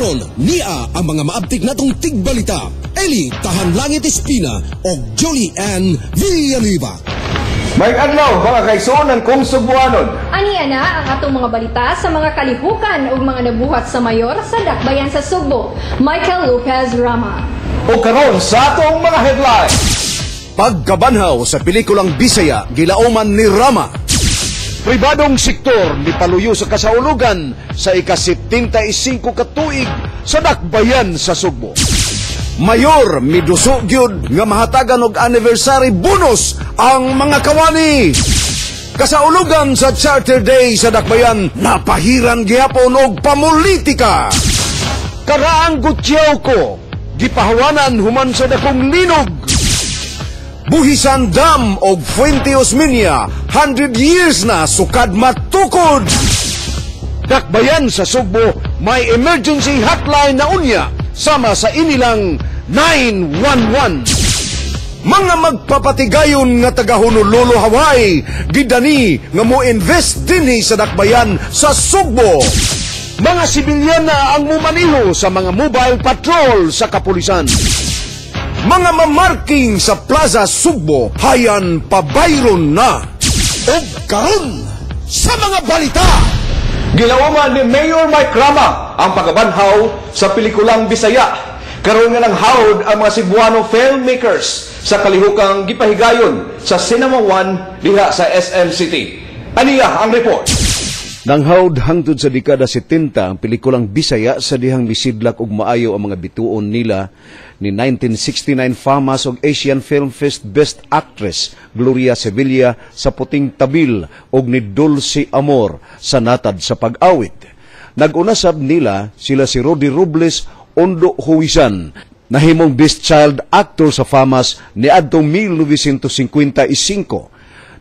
Karon niya ang mga maabtik natong tigbalita. Eli Tahanlangit Espina og Jolie Ann Villanueva. Maayong adlaw, mga kaigsuonan kong Sugbuanon. Aniya na ang atong mga balita sa mga kalihukan ug mga nabuhat sa mayor sa Dakbayan sa Sugbo, Michael Lopez Rama. O karon sa atong mga headlines. Pagkabanhaw sa pelikulang Bisaya, gilauman ni Rama. Pribadong sektor ni paluyo sa kasaulugan sa ika-75 ka tuig sa Dakbayan sa Sugbo. Mayor miduso gyud nga mahatagan og anniversary bonus ang mga kawani. Kasaulugan sa Charter Day sa Dakbayan, napahiran gihapon og pamulitika. Karaang gutyaw ko, gipahawanan human sa dakong linog. Buhisan Dam og Fuente Osmeña, 100 years na sukad matukod. Dakbayan sa Sugbo, may emergency hotline na unya sama sa inilang 911. Mga magpapatigayon nga taga Honolulu, Hawaii, gidani nga mo invest dinhi sa Dakbayan sa Sugbo. Mga sibilyan na ang mumaniho sa mga mobile patrol sa kapulisan. Mga mamarking sa Plaza Sugbo, hayan pabayron na. Og karon sa mga balita. Gilauman ni Mayor Mike Rama ang pagkabanhaw sa pelikulang Bisaya. Karon nga nanghawd ang mga Cebuano filmmakers sa kalihukang gipahigayon sa Cinema One diha sa SM City. Aniya ang report. Nanghawd hangtod sa dekada 70 ang pelikulang Bisaya sa dihang misidlak og maayo ang mga bituon nila ni 1969 FAMAS og Asian Film Fest Best Actress Gloria Sevilla sa Puting Tabil og ni Dulce Amor sa Natad sa Pag-awit. Nag-una sab nila sila si Rudy Robles, Ondo Huwisan, nahimong Best Child Actor sa FAMAS niadtong 1955.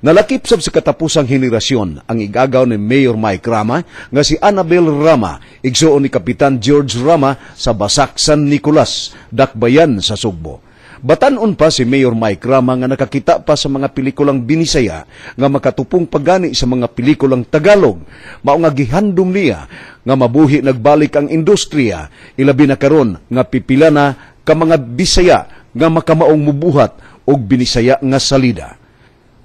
Nalakip sab sa katapusang henerasyon ang igagaw ni Mayor Mike Rama nga si Annabel Rama, igsuon ni Kapitan George Rama sa Basak San Nicolas, Dakbayan sa Sugbo. Batanon pa si Mayor Mike Rama nga nakakita pa sa mga pelikulang Binisaya nga makatupong pagani sa mga pelikulang Tagalog. Mao nga gihandom niya nga mabuhi nagbalik ang industriya, ilabi na karon nga pipila na ka mga Bisaya nga makamaong mubuhat og Binisaya nga salida.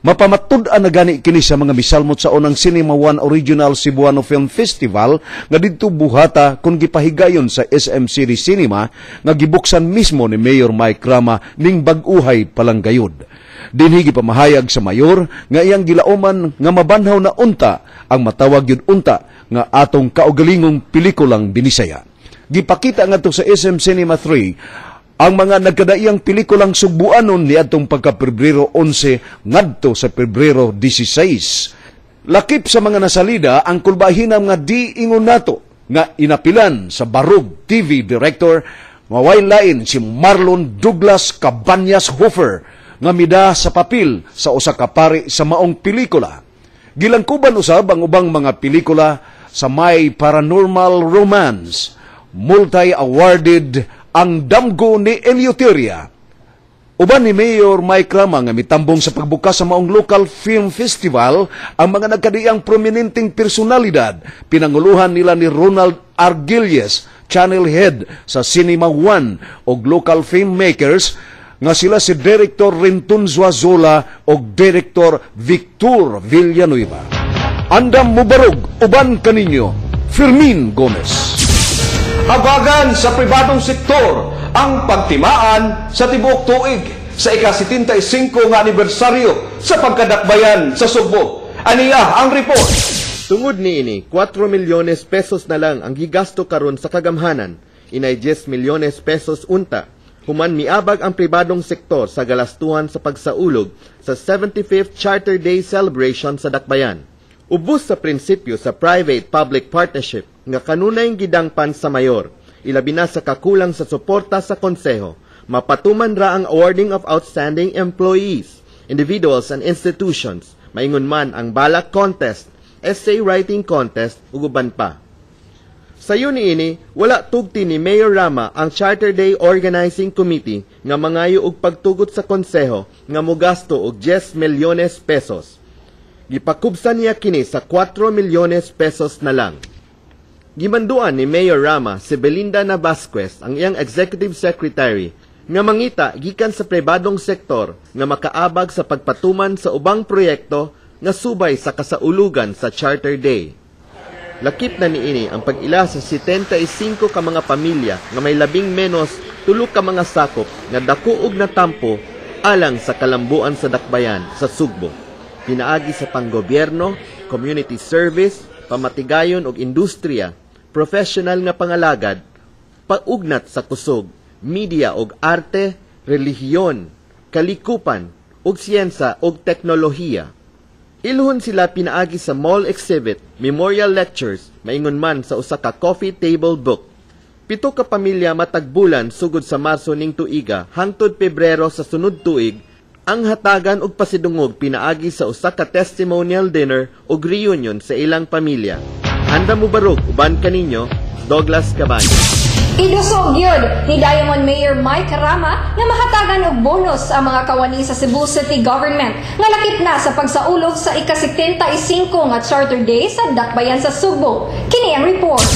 Mapamatud-an na gani kini sa mga misalmot sa unang Cinema One Original Cebuano Film Festival nga didto buhata kung gipahigayon sa SM City Cinema nga gibuksan mismo ni Mayor Mike Rama ning bag-uhay palanggayod. Dinhi gipamahayag sa mayor nga iyang gilauman nga mabanhaw na unta ang matawag yun unta nga atong kaugalingong pelikulang Binisaya. Gipakita ngadto sa SM Cinema 3 ang mga nagkadaiyang pelikulang Sugbuanon niadtong pagka Pebrero 11 ngadto sa Pebrero 16. Lakip sa mga nasalida ang kulbahinam nga di ingon nato nga inapilan sa Barug TV director nga way lain si Marlon Douglas Cabañas Hofer nga mida sa papel sa usa ka pari sa maong pelikula. Gilangkuban usab ang ubang mga pelikula sa may paranormal romance, multi-awarded ang Damgo ni Eleuteria. Uban ni Mayor Mike Rama nga mitambong sa pagbukas sa maong local film festival ang mga nagkadiang prominenteng personalidad. Pinanguluhan nila ni Ronald Argilles, channel head sa Cinema One, og local filmmakers nga sila si Director Renton Zuazola og Director Victor Villanueva. Andam mubarog uban kaninyo, Fermin Gomez. Habagan sa pribadong sektor ang pagtimaan sa tibuok tuig sa ika-75 nga anibersaryo sa pagkadakbayan sa Sugbo. Aniya ang report. Tungod niini, 4 milyones pesos na lang ang gigasto karon sa kagamhanan, inay 10 milyones pesos unta human miabag ang pribadong sektor sa galastuhan sa pagsaulog sa 75th Charter Day celebration sa Dakbayan. Ubos sa prinsipyo sa private-public partnership nga kanunay gidangpan sa mayor, ilabi na sa kakulang sa suporta sa konseho, mapatuman ra ang awarding of outstanding employees, individuals and institutions, maingon man ang balak contest, essay writing contest ug uban pa. Sayo niini, wala tugti ni Mayor Rama ang Charter Day Organizing Committee nga mangayo og pagtugot sa konseho nga mogasto og 10 milyones pesos. Gipakubsa niya kini sa 4 milyones pesos na lang. Gimanduan ni Mayor Rama si Belinda Navasquez, ang iyang executive secretary, nga mangita gikan sa pribadong sektor nga makaabag sa pagpatuman sa ubang proyekto nga subay sa kasaulugan sa Charter Day. Lakip na niini ang pag-ila sa 75 ka mga pamilya nga may labing menos 3 ka mga sakop nga dako og natampo alang sa kalambuan sa dakbayan sa Sugbo. Pinaagi sa panggobyerno, community service, pamatigayon og industriya, professional nga pangalagad, paugnat sa kusog, media og arte, relihiyon, kalikupan, ug siyensa ug teknolohiya. Ilhon sila pinaagi sa mall exhibit, memorial lectures, maingon man sa usa ka coffee table book. 7 ka pamilya matag bulan sugod sa Marso ning tuiga hangtod Pebrero sa sunod tuig ang hatagan og pasidungog pinaagi sa usa ka testimonial dinner ug reunion sa ilang pamilya. Anda mo barug uban kaninyo, Douglas Cabañas. Idusog gyud ni Diamond Mayor Mike Rama nga mahatagan og bonus ang mga kawani sa Cebu City Government nga lakip na sa pagsaulog sa ika-75 nga Charter Day sa Dakbayan sa Sugbo. Kini ang report.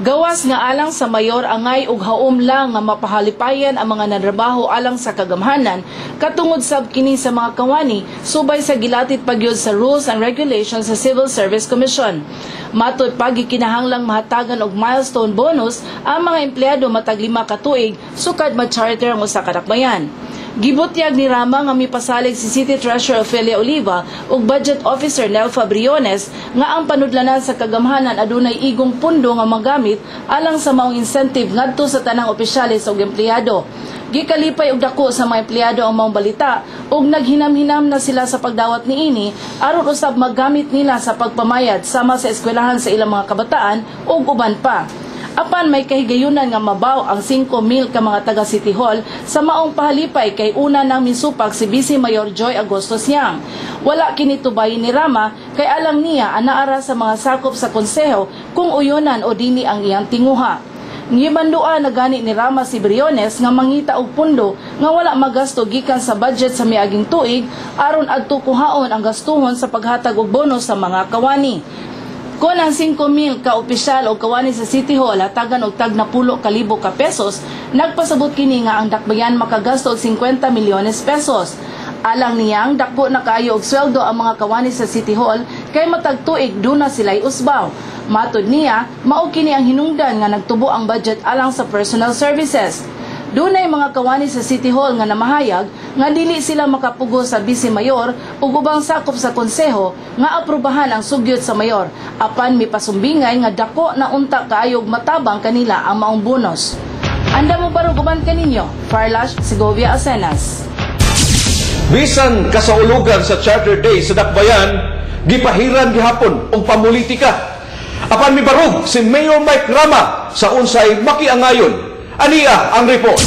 Gawas nga alang sa mayor angay og haom lang nga mapahalipayan ang mga nanrabaho alang sa kagamhanan, katungod sab kini sa mga kawani subay sa gilatit pagyud sa Rules and Regulations sa Civil Service Commission. Matud pa, gikinahanglang mahatagan og milestone bonus ang mga empleyado matag 5 ka tuig sukad ma-charter ang usa ka dakbayan. Gibutyag ni Rama nga mipasalig si City Treasurer Ophelia Oliva ug Budget Officer Nelfa Briones nga ang panudlanan sa kagamhanan adunay igong pundo nga magamit alang sa maong incentive ngadto sa tanang opisyales ug empleyado. Gikalipay og dako sa mga empleyado ang maong balita ug naghinam-hinam na sila sa pagdawat niini aron usab magamit nila sa pagpamayad sama sa eskwelahan sa ilang mga kabataan ug uban pa. Apan may kahigayunan nga mabaw ang 5,000 ka mga taga City Hall sa maong pahalipay kay una nang misupak si Vice Mayor Joy Agosto Siang. Wala kini tubayin ni Rama kay alang niya anaara sa mga sakop sa konseho kung uyonan o dili ang iyang tinguha. Ngimandua na gani ni Rama si Briones nga mangita og pundo nga wala magasto gikan sa budget sa miaging tuig aron adto kuhaon ang gastuhon sa paghatag og bonus sa mga kawani. Kung ang 5,000 ka opisyal o kawani sa City Hall hatagan og tag 10,000 ka pesos, nagpasabot kini nga ang dakbayan makagasto og 50 milyones pesos. Alang niyang dakpo na kaayo og sweldo ang mga kawani sa City Hall kay matag tuig duna sila'y usbaw. Matod niya, mao kini ang hinungdan nga nagtubo ang budget alang sa personal services. Dunay mga kawani sa City Hall nga namahayag nga dili sila makapugo sa Vice Mayor ug ubang sakop sa konseho nga aprubahan ang sugyot sa mayor, apan mipasumbingay nga dako na unta kaayog matabang kanila ang maong bonus. Anda mo barog uban kaninyo, Farlash Segovia Asenas. Bisan kasaulugan sa Charter Day sa Dakbayan, gipahiran gihapon og pamulitika. Apan mibarog si Mayor Mike Rama sa unsay makiangayon. Ania ang report.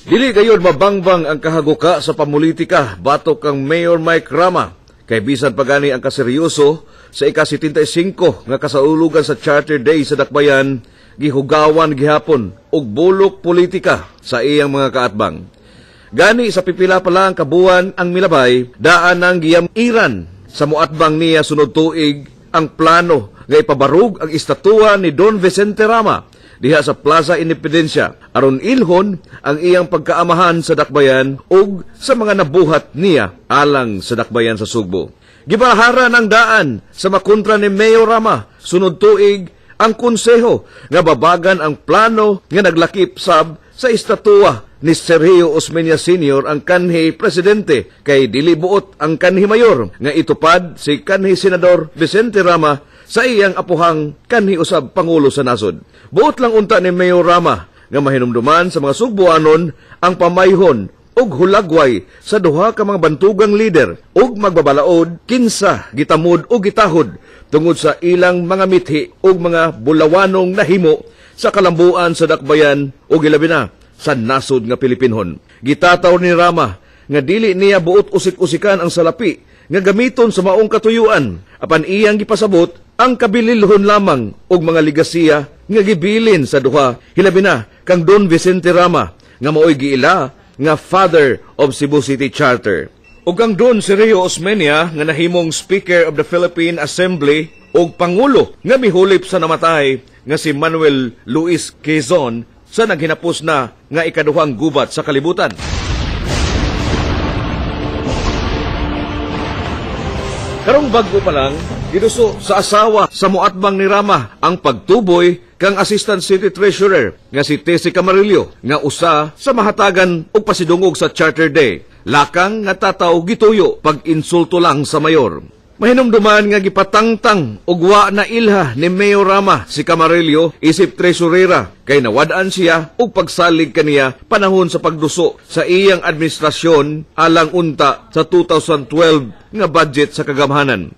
Dili gayud mabangbang ang kahaguka sa pamulitika batok kang Mayor Mike Rama. Kay bisan pa gani ang kaseryoso sa ika-75 nga kasaulugan sa Charter Day sa Dakbayan, gihugawan gihapon og bulok politika sa iyang mga kaatbang. Gani sa pipila pa lang kabuan ang milabay, daan ang giyam-iran sa muatbang niya sunod tuig ang plano nga ipabarug ang istatua ni Don Vicente Rama diha sa Plaza Independencia aron ilhon ang iyang pagkaamahan sa dakbayan ug sa mga nabuhat niya alang sa dakbayan sa Sugbo. Gibahara ng daan sa makontra ni Mayor Rama sunod tuig ang konseho nga babagan ang plano nga naglakip sab sa istatua ni Sergio Osmeña Sr. ang kanhi presidente kay dili buot ang kanhi mayor nga itupad si kanhi senador Vicente Rama sa iyang apuhang kanhi usab pangulo sa nasod. Buot lang unta ni Mayor Rama nga mahinumduman sa mga Sugbuanon ang pamayhon ug hulagway sa duha ka mga bantugang lider ug magbabalaod kinsa gitamod ug gitahod tungod sa ilang mga mithi ug mga bulawanong nahimo sa kalambuan sa dakbayan ug ilabi na sa nasod nga Pilipinhon. Gitataw ni Rama nga dili niya buot usik-usikan ang salapi nga gamiton sa maong katuyuan apan iyang gipasabot ang kabililhon lamang og mga ligasiya nga gibilin sa duha hilabi na kang Don Vicente Rama nga maoy giila nga father of Cebu City Charter. Ug kang Don Sergio Osmeña nga nahimong Speaker of the Philippine Assembly og pangulo nga mihulip sa namatay nga si Manuel Luis Quezon sa naghinapos na nga ikaduhang gubat sa kalibutan. Karong bag-o pa lang, giduso sa asawa sa muatbang ni Rama ang pagtuboy kang Assistant City Treasurer nga si Tessie Camarillo nga usa sa mahatagan og pasidungog sa Charter Day. Lakang nga tataw gituyo pag insulto lang sa mayor. Mahinumduman nga gipatangtang og wa na ilha ni Mayor Rama si Camarillo isip treasurera kay nawad-an siya og pagsalig kaniya panahon sa pagduso sa iyang administrasyon alang unta sa 2012 nga budget sa kagamhanan.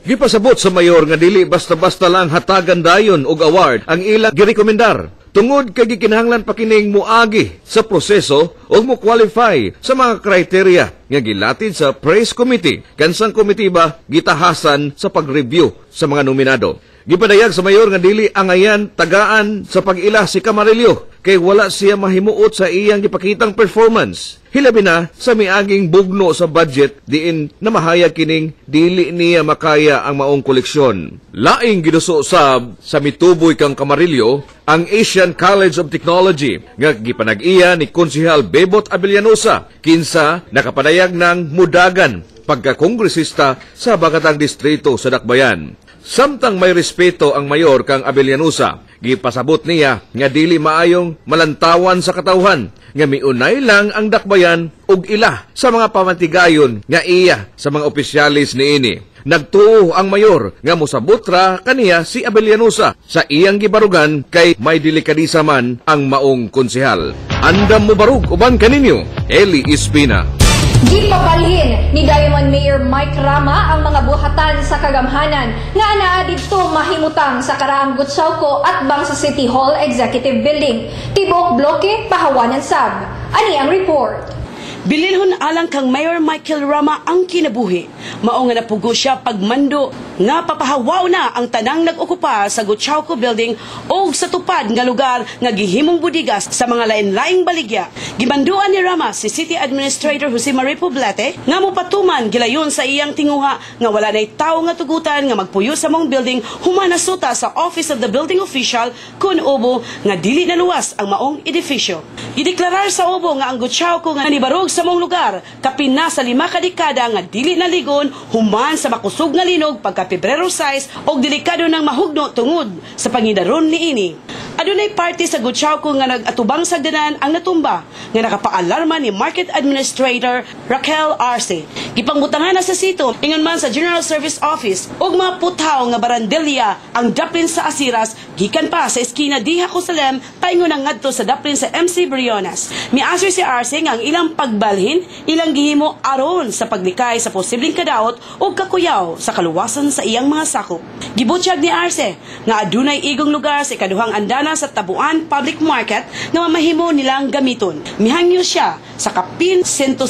Gipasabot sa mayor nga dili basta-basta lang hatagan dayon og award ang ilang girekomendar. Tungod kay gikinahanglan pa kining muagi sa proseso ug mo qualify sa mga criteria nga gilatid sa Praise Committee. Kansang committee ba gitahasan sa pag-review sa mga nominado. Gipadayag sa mayor nga dili angayan tagaan sa pag-ila si Camarillo kay wala siya mahimuot sa iyang gipakitang performance. Hilabi na sa miaging bugno sa budget diin namahayag kining dili niya makaya ang maong koleksyon. Laing giduso sab sa mituboy kang Camarillo ang Asian College of Technology nga gipanag-iya ni Konsehal Bebot Abellanosa kinsa nakapadayag ng mudagan pagkakongresista sa Bagatang Distrito sa Dakbayan. Samtang may respeto ang mayor kang Abellanosa, gipasabot niya nga dili maayong malantawan sa katawhan, nga miunay lang ang Dakbayan ug ila sa mga pamatigayon nga iya sa mga opisyalis niini. Nagtuo ang mayor nga mosabot ra kaniya si Abellanosa sa iyang gibarugan kay may delikadisa man ang maong konsehal. Andam mo barug uban kaninyo, Eli Espina. Gipabalhin ni Diamond Mayor Mike Rama ang mga buhatan sa kagamhanan nga anaa didto mahimutang sa karaang Gotiaoco at bang sa City Hall Executive Building. Tibuok bloke pahawanan sab. Ani ang report. Bilinhon alang kang Mayor Michael Rama ang kinabuhi. Mao nga napugo siya pagmando nga papahawaw na ang tanang nag-okupa sa Gotiaoco Building o sa tupad nga lugar nga gihimong budigas sa mga lain-laing baligya. Gimanduan ni Rama si City Administrator Jose Marie Poblete nga mopatuman gilayon sa iyang tinguha nga wala nay tawo nga tugutan nga magpuyo sa mong building human nasuta sa Office of the Building Official kun obo nga dili na luwas ang maong edifisyo. Gideklarar sa obo nga ang Gotiaoco nga nibarog sa mong lugar kapin na sa 5 ka dekada nga dili na ligon human sa makusog nga linog pagka Pebrero 6 og delikado nang mahugno tungod sa pangidaron niini. Adunay party sa Gotiaoco nga nag-atubang sagdanan ang natumba nga nakapaalarma ni Market Administrator Raquel Arce. Gipangbutangan na sa sito ingon man sa General Service Office ug mga puthaw nga barandelya ang daplin sa Asiras gikan pa sa eskina diha Jerusalem paingon ang ngadto sa daplin sa MC Briones. Miasir si Arce nga ang ilang pagbalhin ilang gihimo aron sa paglikay sa posibleng kadaot ug kakuyaw sa kaluwasan sa iyang mga sakop. Gibutyag ni Arce nga adunay igong lugar sa ikaduhang andana sa Tabuan Public Market nga mamahimo nilang gamiton. Mihangyo siya sa kapin 160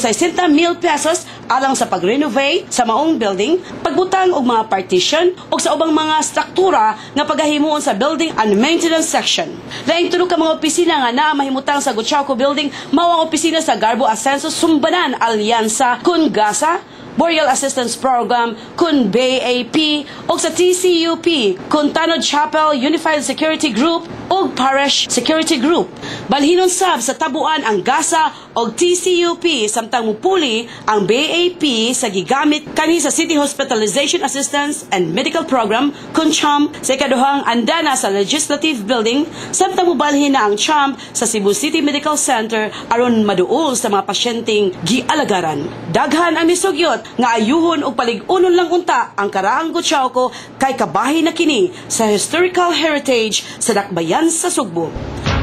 mil pesos alang sa pag-renovate sa maong building, pagbutang og mga partition o sa ubang mga struktura nga pagahimuon sa building and maintenance section. Laing tulo ka mga opisina nga naa mahimutang sa Gotiaoco Building mao ang opisina sa Garbo Ascenso Sumbanan Alyansa kun GASA, Boreal Assistance Program kun BAP o sa TCUP kun Tanod Chapel Unified Security Group o Parish Security Group. Balhinon sab sa Tabuan ang GASA o TCUP samtang mupuli ang BAP sa gigamit kani sa City Hospitalization Assistance and Medical Program kun CHAMP sa ikaduhang andana sa Legislative Building samtang mubalhin na ang CHAMP sa Cebu City Medical Center aron maduol sa mga pasyenteng gialagaran. Daghan ang misugyot nga ayuhon og palig-unon lang unta ang karaang Gotiaoco kay kabahin na kini sa historical heritage sa Dakbayan sa Sugbo.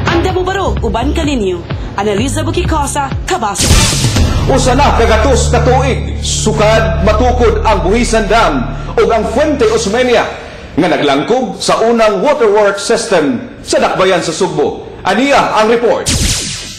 Anda mo barog uban kaninyo. Analiza Bukikosa, Kabaso. Usa na kagatos ka tuig sukad matukod ang Buhisan Dam ug ang Fuente Osmeña nga naglangkob sa unang waterworks system sa Dakbayan sa Sugbo. Aniya ang report.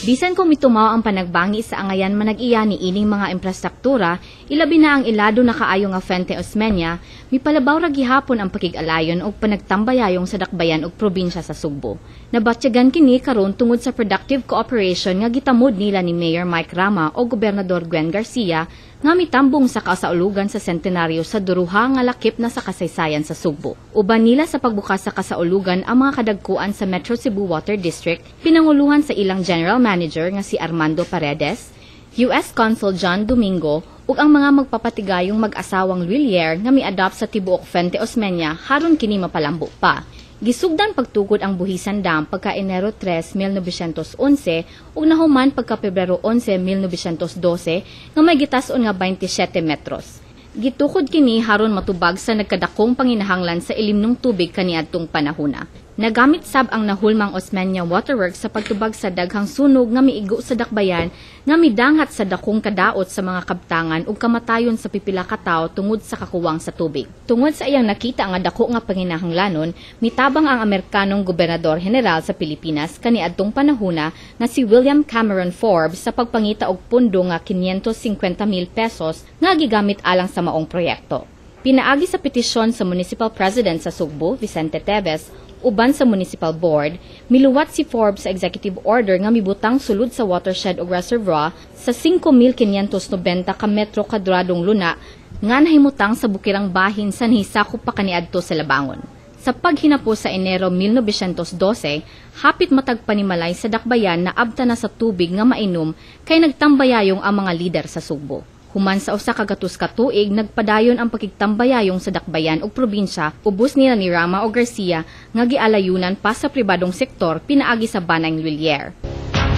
Bisan kung mitumaw ang panagbangi sa angayan manag-iya ni ining mga imprastruktura, ilabi na ang ilado na kaayo nga Fuente Osmeña, mipalabaw ra gihapon ang pakig-alayon og panagtambayayong sa dakbayan ug probinsya sa Sugbo. Nabatyagan kini karon tungod sa productive cooperation nga gitamod nila ni Mayor Mike Rama o Gobernador Gwen Garcia nga mitambong sa kasaulugan sa sentenaryo sa duruha nga lakip na sa kasaysayan sa Sugbo. Uban nila sa pagbukas sa kasaulugan ang mga kadagkuan sa Metro Cebu Water District, pinanguluhan sa ilang General Manager nga si Armando Paredes, US Consul John Domingo ug ang mga magpapatigayong mag-asawang Lhuillier nga mi-adopt sa tibuok Fuente Osmeña haron kini mapalambo pa. Gisugdan pagtukod ang Buhisan Dam pagka Enero 3, 1911 ug nahuman pagka Pebrero 11, 1912 nga may gitas-on nga 27 metros. Gitukod kini haron matubag sa nagkadakong panginahanglan sa ilimnong tubig kaniadtong panahona. Nagamit sab ang nahulmang Osmeña Waterworks sa pagtubag sa daghang sunog nga miigo sa dakbayan nga midangat sa dakong kadaot sa mga kabtangan ug kamatayon sa pipila ka tawo tungod sa kakuwang sa tubig. Tungod sa iyang nakita nga dako nga panginahanglanon, mitabang ang Amerikanong gobernador general sa Pilipinas kaniadtong panahona nga si William Cameron Forbes sa pagpangita og pundo nga 550,000 pesos nga gigamit alang sa maong proyekto. Pinaagi sa petisyon sa Municipal President sa Sugbo, Vicente Teves, uban sa Municipal Board, miluwat si Forbes sa executive order nga mibutang sulod sa watershed ug reservoir sa 5,590 ka metro kadradong luna nga nahimutang sa bukirang bahin sa nahisakop pa kaniadto sa Labangon. Sa paghinapo sa Enero 1912, hapit matag panimalay sa dakbayan na abta na sa tubig nga mainom kay nagtambayayong ang mga lider sa Sugbo. Human sa 100 ka tuig, nagpadayon ang pakigtambayayong sa dakbayan ug probinsya, ubos nila ni Rama o Garcia nga gialayunan pa sa pribadong sektor pinaagi sa Banang Lhuillier.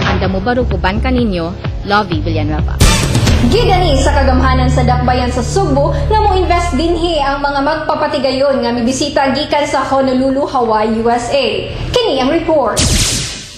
Anda mo barug uban kaninyo, Lovie Villanueva. Gidani sa kagamhanan sa dakbayan sa Sugbo nga mo-invest dinhi ang mga magpapatigayon nga mibisita gikan sa Honolulu, Hawaii, USA. Kini ang report.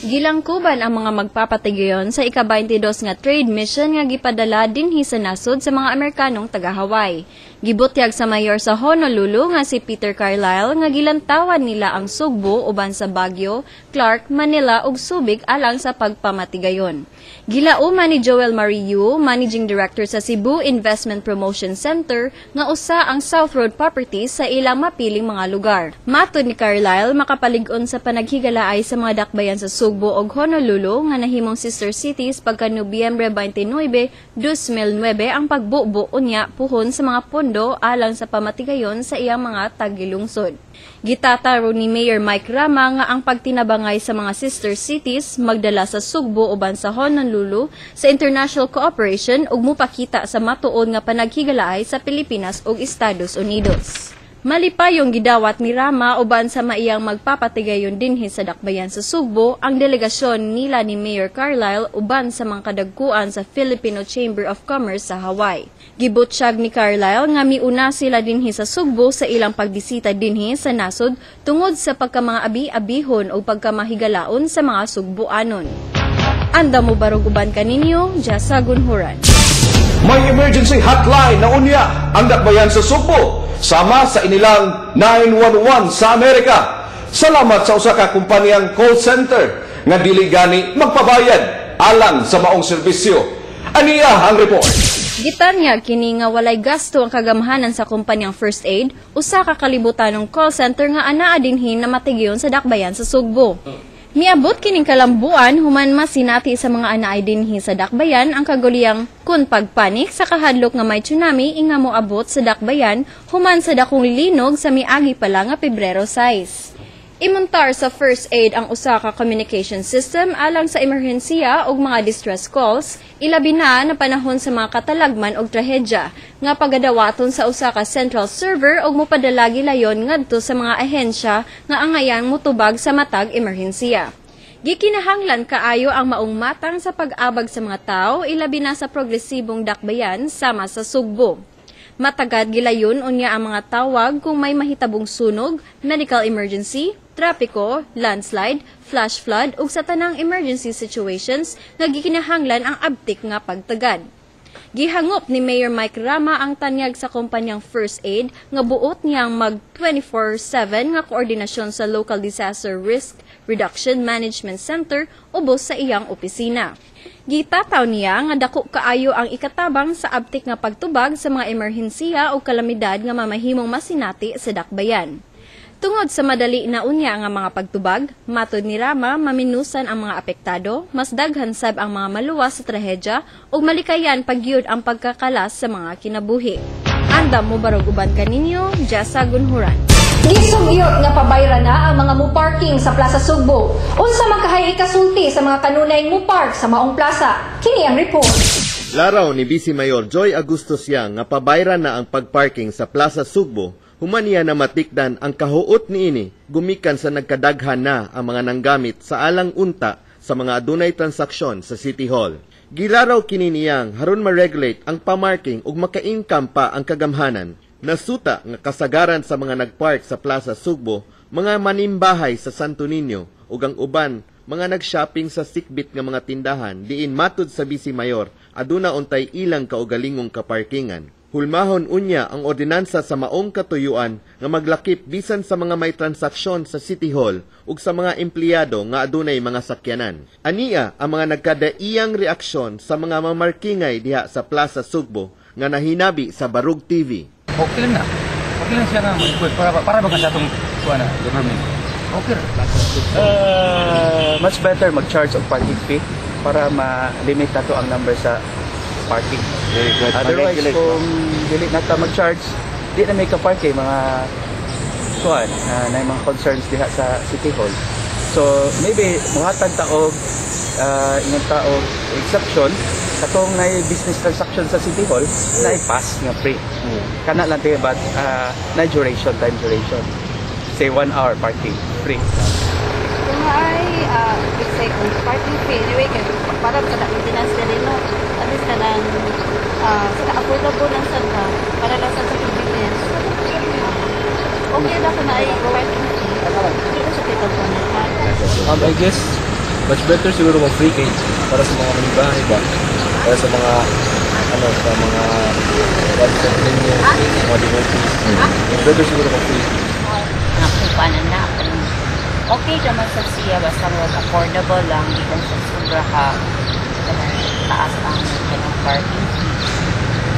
Gilangkuban ang mga magpapatigayon sa ika-22 nga trade mission nga gipadala dinhi sa nasod sa mga Amerikanong taga-Hawaii. Gibutyag sa mayor sa Honolulu nga si Peter Carlisle nga gilantawan nila ang Sugbo uban sa Baguio, Clark, Manila ug Subic alang sa pagpamatigayon. Gilauman ni Joel Marie, Managing Director sa Cebu Investment Promotion Center, nga usa ang South Road Properties sa ilang mapiling mga lugar. Matod ni Carlisle, makapalig-on sa panaghigalaay sa mga dakbayan sa Sugbo ug Honolulu nga nahimong sister cities pagka Nobyembre 29, 2009 ang pagbubo unya puhon sa mga pondo alang sa pamatigayon sa iyang mga tagilungsod. Gitataro ni Mayor Mike Rama nga ang pagtinabangay sa mga sister cities magdala sa Sugbo uban sa Honolulu sa international cooperation ug mupakita sa matuod nga panaghigalaay sa Pilipinas ug Estados Unidos. Malipayong gidawat ni Rama uban sa maiyang magpapatigayon dinhi sa dakbayan sa Sugbo ang delegasyon nila ni Mayor Carlisle uban sa mga kadagkuan sa Filipino Chamber of Commerce sa Hawaii. Gibutsyag ni Carlisle nga miuna sila dinhi sa Sugbo sa ilang pagbisita dinhi sa nasod tungod sa pagkamanga abi-abihon o pagkamahigalaon sa mga Sugboanon. Anda mo barog uban kaninyo, Jasa Gunhuran. May emergency hotline na unya ang dakbayan sa Sugbo sama sa inilang 911 sa Amerika. Salamat sa usa ka kumpanyang call center nga dili gani magpabayad alang sa maong serbisyo. Aniya ang report. Gitanyag kini nga walay gasto ang kagamhanan sa kumpanyang First Aid, usa ka kalibutanong call center nga anaa dinhi na matigiyon sa dakbayan sa Sugbo. Miabot kining kalambuan human masinati sa mga anaay dinhi sa dakbayan ang kaguliyang kun pagpanik sa kahadlok nga may tsunami inga moabot sa dakbayan human sa dakong linog sa miagi pa lang nga Pebrero 6. Imontar sa First Aid ang usa ka communication system alang sa emerhensiya ug mga distress calls, ilabi na na panahon sa mga katalagman og trahedya, nga pagadawaton sa usa ka central server ug mopadala gilayon ngadto sa mga ahensya nga angayan motubag sa matag emerhensiya. Gikinahanglan kaayo ang maong matang sa pag-abag sa mga tao, ilabi na sa progresibong dakbayan sama sa Sugbo. Matagad gilayon unya ang mga tawag kung may mahitabong sunog, medical emergency, trapiko, landslide, flash flood ug sa tanang emergency situations nga gikinahanglan ang abtik nga pagtagad. Gihangop ni Mayor Mike Rama ang tanyag sa kumpanyang First Aid nga buot niyang mag 24/7 nga koordinasyon sa Local Disaster Risk Reduction Management Center ubos sa iyang opisina. Gitataw niya nga dako kaayo ang ikatabang sa abtik nga pagtubag sa mga emerhensiya o kalamidad nga mamahimong masinati sa dakbayan. Tungod sa madali na unya nga mga pagtubag, matod ni Rama, maminusan ang mga apektado, mas daghan sab ang mga maluwas sa trahedya ug malikayan pagyud ang pagkakalas sa mga kinabuhi. Andam mo barog uban kaninyo, Jessa Gunhuran. Gisugyot nga pabayra na ang mga mu-parking sa Plaza Sugbo. Unsa man kahay ikasulti sa mga kanunay mu-park sa maong plaza? Kini ang report. Laraw ni Vice Mayor Joy Agustos Yang nga pabayra na ang pagparking sa Plaza Sugbo, human niya na matikdan ang kahuot niini gumikan sa nagkadaghan na ang mga nanggamit sa alang unta sa mga adunay transaksyon sa City Hall. Gilaraw kini niyang haron ma-regulate ang pamarking ug maka-income pa ang kagamhanan. Nasuta nga kasagaran sa mga nagpark sa Plaza Sugbo, mga manimbahay sa Santo Niño ug ang uban mga nag-shopping sa sikbit nga mga tindahan diin matud sa Vice Mayor aduna untay ilang kaugalingong kaparkingan. Hulmahon unya ang ordinansa sa maong katuyuan nga maglakip bisan sa mga may transaksyon sa City Hall ug sa mga empleyado nga adunay mga sakyanan. Ania ang mga nagkadaiyang reaksyon sa mga mamarkingay diha sa Plaza Sugbo nga nahinabi sa Barug TV. Okay lang na. Okay lang siya nga para ba sa atong kuan na government. Okay. Much better mag-charge og parking fee para ma-limit nato ang number sa parking. Very good. Otherwise, kung dili na ta mag-charge, di na may ka-park kay mga kuan na mga concerns diha sa City Hall. So maybe muhatag ta og ingon ta og exception katong nay business transaction sa City Hall na pass nga free. Kana lang tayo, but na duration, time duration. Say 1 hour parking free. Kung ay let's say kung parking fee anyway kay para kada maintenance diri no, at least kanang sa affordable lang sad ba para lang sad sa convenience. Okay na kung naay parking fee. Hindi na siya kita. I guess much better siguro kung free kay para sa mga manimbahay ba, para sa mga ano, sa mga sa ninyo, mga devotees. Much better siguro kung free. Nakupanan na kung okay naman sa siya basta mag affordable lang, di lang sa sobra ka taas ang kanang parking fee.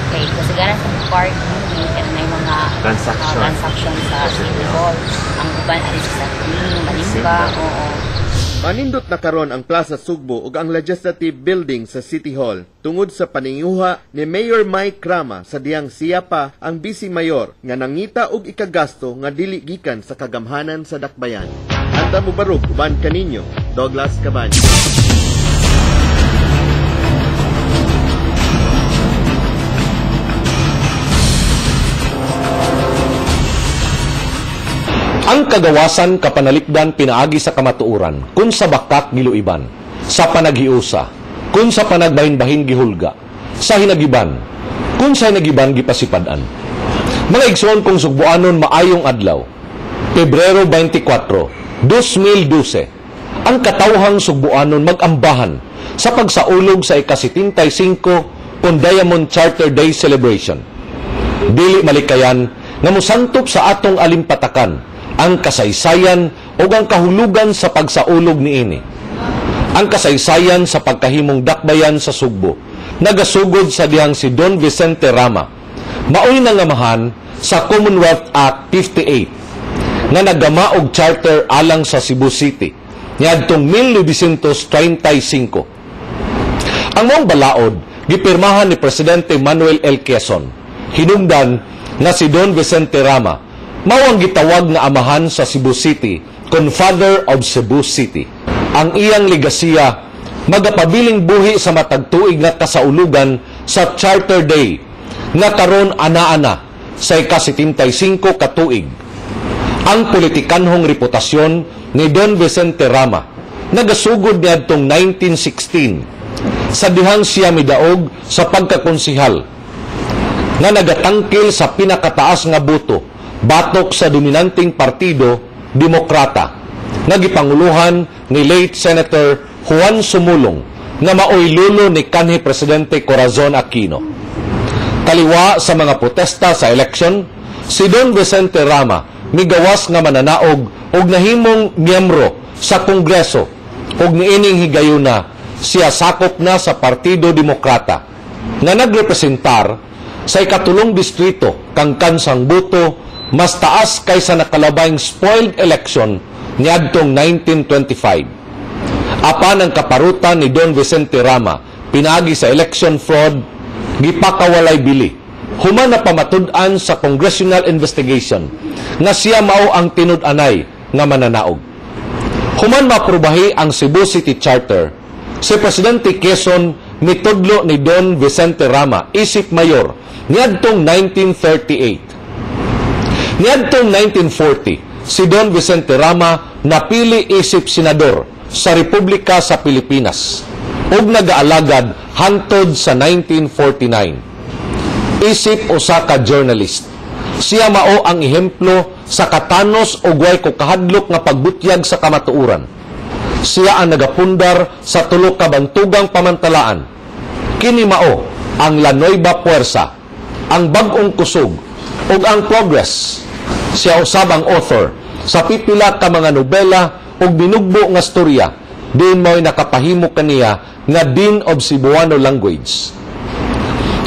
Okay, kasagaran sa parking fee kanang may mga transaction, transaction sa City Hall. Ang uban ari sa manimba, oo. Manindot na karon ang Plaza Sugbo ug ang Legislative Building sa City Hall tungod sa paninguha ni Mayor Mike Rama sa diyang siya pa ang Vice Mayor nga nangita og ikagasto nga dili gikan sa kagamhanan sa dakbayan. Anda mo barug uban kaninyo, Douglas Cabañas. Ang kagawasan kapanalipdan pinaagi sa kamatuoran, kun sa bakak giluiban, sa panaghiusa, kun sa panagbahin-bahin gihulga, sa hinagiban, kun sa hinagiban gipasipad-an. Mga igsoon kong Sugboanon, maayong adlaw. Pebrero 24, 2012, ang katawhang Sugboanon magambahan sa pagsaulog sa ika-75 kon Diamond Charter Day Celebration. Dili malikayan nga mosantop sa atong alimpatakan ang kasaysayan o ang kahulugan sa pagsaulog niini. Ang kasaysayan sa pagkahimong dakbayan sa Sugbo, nagasugod sa dihang si Don Vicente Rama, maoy nangamahan sa Commonwealth Act 58, nga nagama og charter alang sa Cebu City, niadtong 1935. Ang maong balaod, gipirmahan ni Presidente Manuel L. Quezon, hinungdan nga si Don Vicente Rama, mao ang gitawag nga amahan sa Cebu City, kon Father of Cebu City. Ang iyang legasiya magapabiling buhi sa matag tuig nga kasaulugan sa Charter Day nga karon ana-ana sa ika-75 ka tuig. Ang politikanhong reputasyon ni Don Vicente Rama nagasugod niadtong 1916 sa dihang siya midaog sa pagkakonsihal nga nagatangkil sa pinakataas nga boto batok sa dominanteng partido Demokrata nga gipanguluhan ni late Senator Juan Sumulong nga maoy lulo ni kanhi Presidente Corazon Aquino. Kaliwa sa mga protesta sa election, si Don Vicente Rama migawas nga mananaog og nahimong miyembro sa Kongreso ug niining higayuna siya sakop na sa Partido Demokrata nga nagrepresentar sa ikatulong distrito kang kansang buto mas taas kaysa nakalabayng spoiled election niadtong 1925. Apan ang kaparutan ni Don Vicente Rama pinaagi sa election fraud gipakawalay bili human na pamatud-an sa congressional investigation nga siya mao ang tinud-anay nga mananaog. Human maaprubahi ang Cebu City Charter, si Presidente Quezon mitudlo ni Don Vicente Rama isip mayor niadtong 1938. Niadtong 1940, si Don Vicente Rama napili isip senador sa Republika sa Pilipinas ug nagaalagad hangtod sa 1949. Isip usa ka journalist, siya mao ang ehemplo sa katanos ug way ko kahadlok nga pagbutyag sa kamatuoran. Siya ang nagapundar sa tulo ka bantugang pamantalaan. Kini mao ang La Nueva Puersa, ang Bag-ong Kusog ug ang Progress. Siya usab ang author sa pipila ka mga nobela ug binugbo nga storya diin mao'y nakapahimo kaniya nga Dean of Cebuano Language.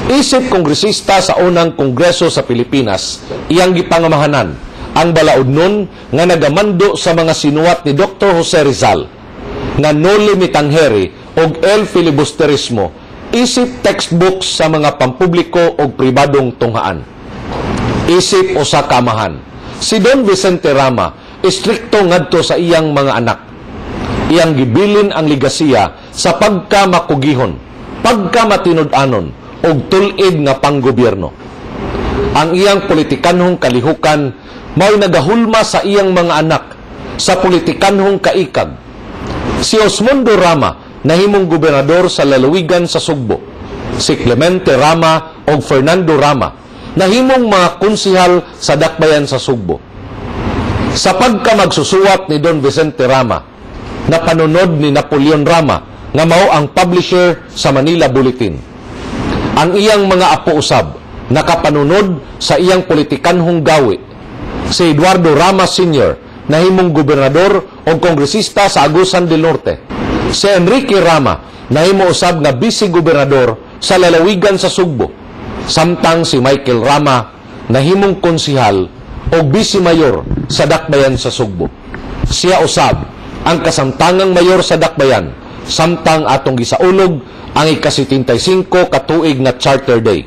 Isip kongresista sa unang kongreso sa Pilipinas, iyang gipangamahanan ang balaod nun nga nagamando sa mga sinuwat ni Dr. Jose Rizal nga Noli Me Tangere og El Filibusterismo isip textbooks sa mga pampubliko og pribadong tunghaan. Isip usa ka amahan, si Don Vicente Rama istrikto ngadto sa iyang mga anak. Iyang gibilin ang ligasiya sa pagkamakugihon, pagkamatinud-anon og tul-id nga panggobyerno. Ang iyang politikanhong kalihukan mao'y nagahulma sa iyang mga anak sa politikanhong kaikag. Si Osmundo Rama nahimong gobernador sa lalawigan sa Sugbo. Si Clemente Rama og Fernando Rama nahimong mga konsihal sa dakbayan sa Sugbo. Sa pagkamagsusuwat ni Don Vicente Rama, napanunod ni Napoleon Rama nga mao ang publisher sa Manila Bulletin. Ang iyang mga apo usab nakapanunod sa iyang politikanhong gawi. Si Eduardo Rama Sr. nahimong gobernador o kongresista sa Agusan del Norte. Si Enrique Rama nahimo usab nga vice-gobernador sa lalawigan sa Sugbo. Samtang si Michael Rama nahimong konsihal o vice-mayor sa dakbayan sa Sugbo. Siya usab ang kasamtangang mayor sa dakbayan samtang atong gisaulog ang ika-75 katuig nga Charter Day.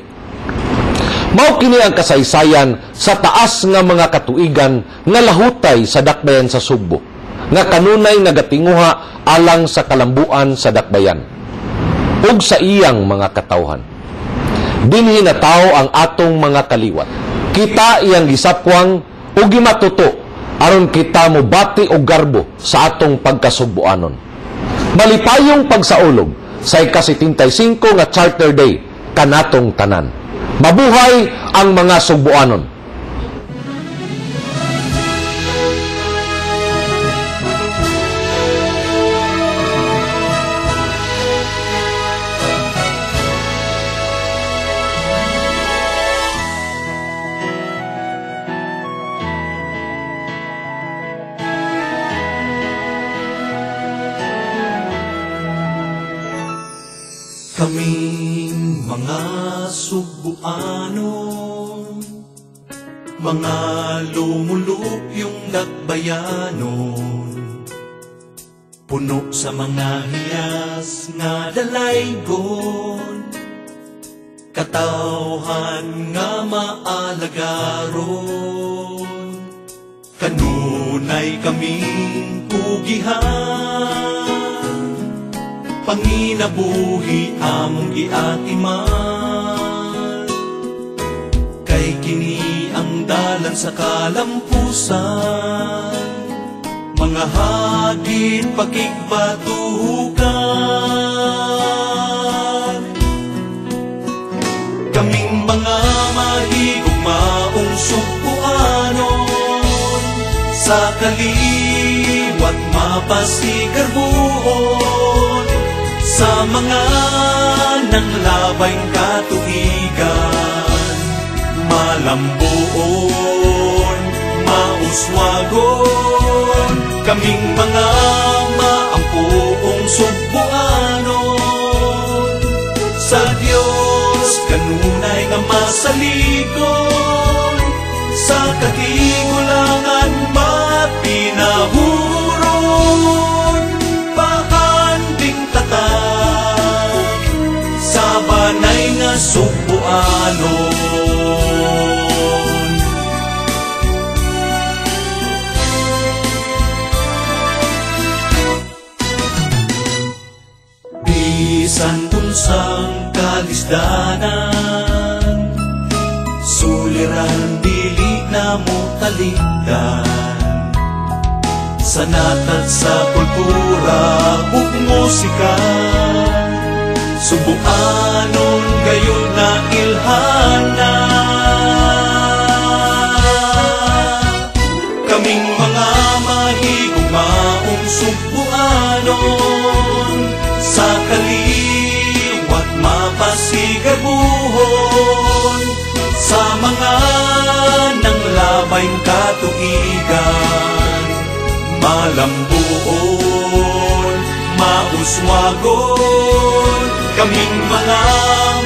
Mao kini ang kasaysayan sa taas nga mga katuigan nga lahutay sa dakbayan sa Sugbo, nga kanunay nagatinguha alang sa kalambuan sa dakbayan ug sa iyang mga katawhan. Dinhi na tao ang atong mga kaliwat. Kita iyang gisapwang ug gimatuto aron kita mobati og garbo sa atong pagkasugboanon. Malipayong pagsaulog sa ika-75 nga Charter Day kanatong tanan. Mabuhay ang mga Sugboanon. Kaming mga Sugboanon, mga lumulupyong dakbayanon, puno sa mga hiyas nga dalaygon, katawhan nga maalagaron. Kanunay kaming kugihan, panginabuhi among giatiman, kay kini ang dalan sa kalampusan, mga hagit pakigbatukan. Kaming mga mahigugmaong Sugboanon, sa kaliwat mapasigarbuon, sa mga nanglabay katuigan. Malambuon, mauswagon, kaming mga maampuong Sugbuanon. Sa Dios kanunay nga masaligon, sa katigulangan mapinahuron, pahanding tatak sa banay nga Sugbuanon. Bisan unsang kalisdanan, suliran dili na mo talikdan. Sa natad sa kultura ug musika, Sugbuanon gayon na ilhana. Kaming mga mahigugmaong Sugbuanon, sa kaliwat mapasigarbuhon, sa mga nanglabayng katuigan, malambuon, mauswagon, kaming mga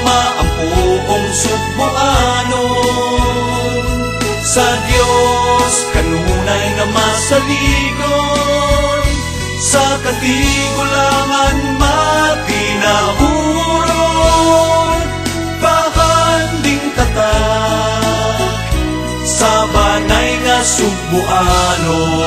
maampuong Sugbuanon. Sa Dios kanunay nga masaligon, sa katigulangan mapinahuron, pahanding tatak sa banay nga Sugbuanon.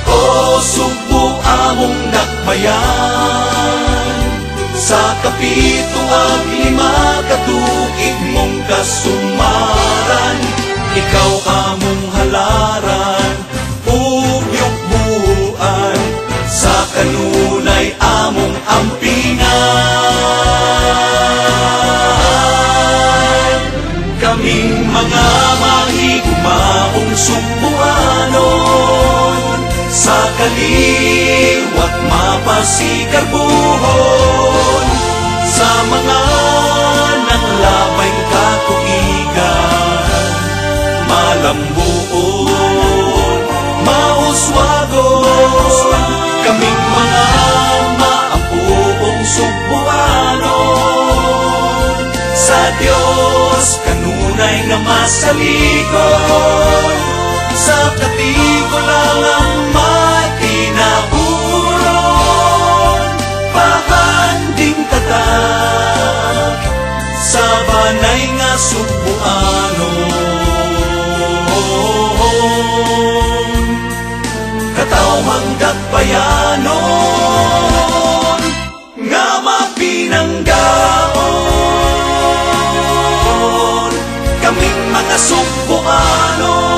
O Sugbo among dakbayan, sa kapito ag 5 katuig mong kasumaran, ikaw among halaran ug yukbuan, sa kanunay among ampingan. Kaming mga mahigugmaong Sugbuanon, sa kaliwat mapasigarbuhon, sa mga nanglabayng katuigan, malambuon, mauswagon, kaming mga maampuong Sugbuanon. Sa Dios kanunay nga masaligon, sa katigulangan matinahuron, pahanding tatak sa banay nga Sugbuanon. Katawhang dakbayanon nga mapinanggaon, kaming mga Sugbuanon.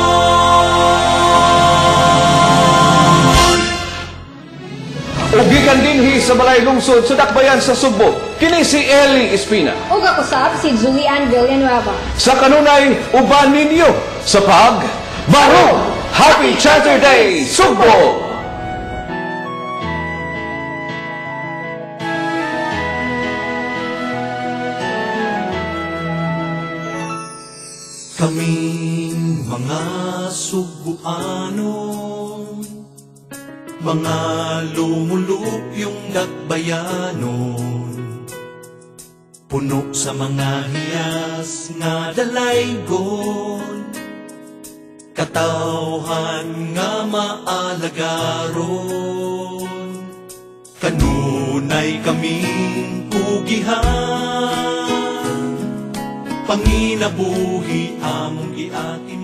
Ug gikan dinhi sa Balay Lungsod sa Dakbayan sa Sugbo, kini si Eli Espina. Ug ako sab si Julian Villanueva. Sa kanunay uban ninyo sa pag Barong Happy Charter Day Sugbo! Kaming mga Sugbuanon, mga lumulupyong dakbayanon, puno sa mga hiyas nga dalaygon, katawhan nga maalagaron. Kanunay kaming kugihan, panginabuhi among giati.